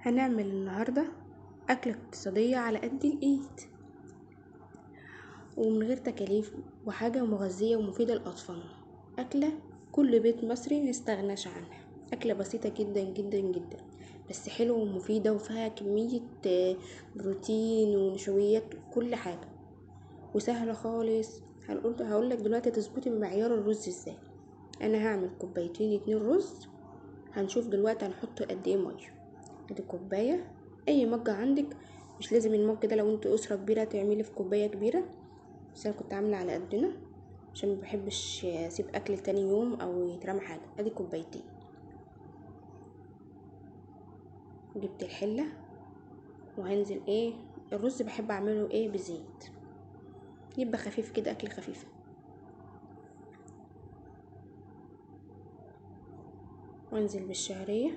هنعمل النهاردة أكلة اقتصادية على قد الإيد ومن غير تكاليف، وحاجة مغذية ومفيدة لأطفالنا. أكلة كل بيت مصري ميستغناش عنها، أكلة بسيطة جدا جدا جدا بس حلوة ومفيدة وفيها كمية بروتين ونشويات وكل حاجة، وسهلة خالص. هقولك دلوقتي تظبطي بمعيار الرز ازاي. انا هعمل كوبايتين 2 رز، هنشوف دلوقتي هنحط قد ايه مية. ادي كوباية، اي مج عندك، مش لازم المج ده، لو انتوا اسره كبيرة تعملي في كوباية كبيرة، بس انا كنت عامله على قدنا عشان ما بحبش اسيب اكل تاني يوم او يترمى حاجة. ادي كوبايتين. جبت الحلة وهنزل ايه الرز، بحب اعمله ايه بزيت، يبقى خفيف كده، اكل خفيف. وانزل بالشعريه،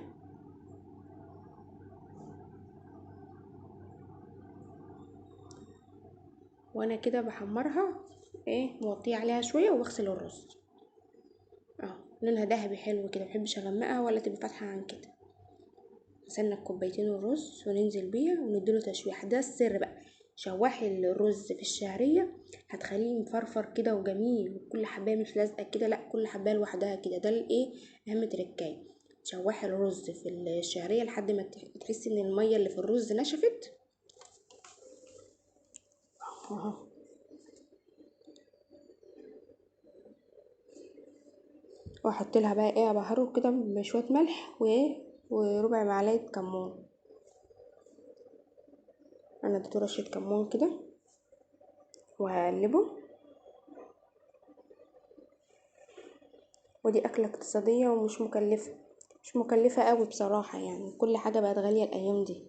وانا كده بحمرها ايه موطيه عليها شوية، واغسل الرز اهو لونها ذهبي حلو كده، مبحبش اغمقها ولا تبقى فاتحة عن كده. غسلنا الكوبايتين الرز وننزل بيها ونديله تشويحه. ده السر بقى، شوحي الرز في الشعرية هتخليه مفرفر كده وجميل، وكل حبايه مش لازقه كده، لا كل حبايه لوحدها كده. ده الايه اهم تركايه، تشوحي الرز في الشعرية لحد ما تحسي ان المية اللي في الرز نشفت اهو. واحط لها بقى ايه ابهره كده بشوية ملح وايه وربع معلقه كمون. انا اديته رشه كمون كده وهقلبه. ودي اكله اقتصادية ومش مكلفة، مش مكلفة قوي بصراحة، يعني كل حاجة بقت غالية الايام دي.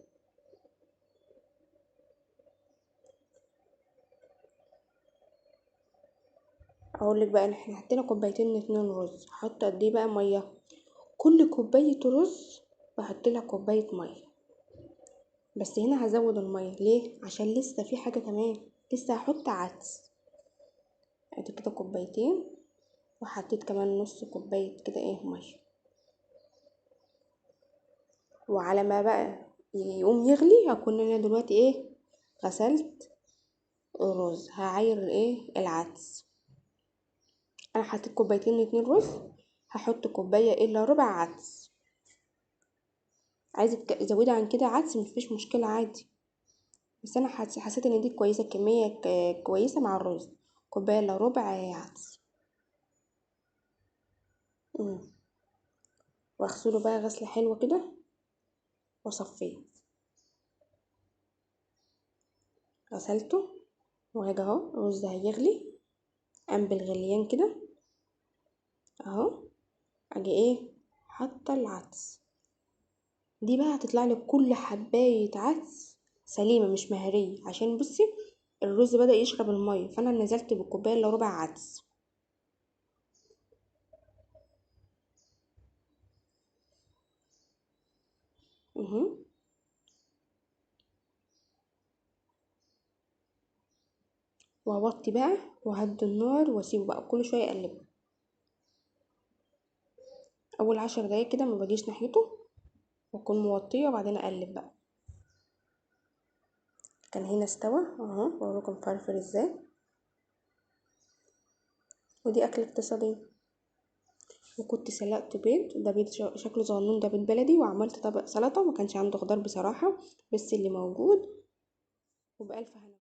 اقول لك بقى احنا حطينا كوبايتين 2 رز، هحط قد ايه بقى مية؟ كل كوباية رز بحط لها كوباية مية، بس هنا هزود المية ليه؟ عشان لسه في حاجة كمان، لسه هحط عدس. ادي كده كوبايتين، وحطيت كمان نص كوباية كده ايه مية. وعلى ما بقى يقوم يغلي هكون انا دلوقتي ايه غسلت الرز، هعاير ايه العدس. انا حطيت كوبايتين 2 رز، هحط كوباية الا ربع عدس. عايزه تزودي عن كده عدس مفيش مشكلة عادي، بس انا حسيت ان دي كويسة، كمية كويسة مع الرز، كوباية الا ربع عدس. واغسله بقى غسله حلوة كده واصفيه. غسلته وهاجي اهو الرز هيغلي، قام بالغليان كده اهو، اجي ايه حاطه العدس. دي بقى هتطلع لك كل حبايه عدس سليمة مش مهريه، عشان بصي الرز بدأ يشرب المية، فانا نزلت بالكوبايه الا ربع عدس. وهوطي بقى وهدي النار واسيبه بقى كل شوية اقلبه. اول 10 دقايق كده ما بجيش ناحيته، واكون موطيه وبعدين اقلب بقى. كان هنا استوى اهو، بوريكم مفرفر ازاي. ودي اكله اقتصادية. وكنت سلقت بيض، ده بيض شكله صغنون، ده بيض بلدي، وعملت طبق سلطة، ما كانش عنده خضار بصراحة بس اللي موجود. وبألف هنا.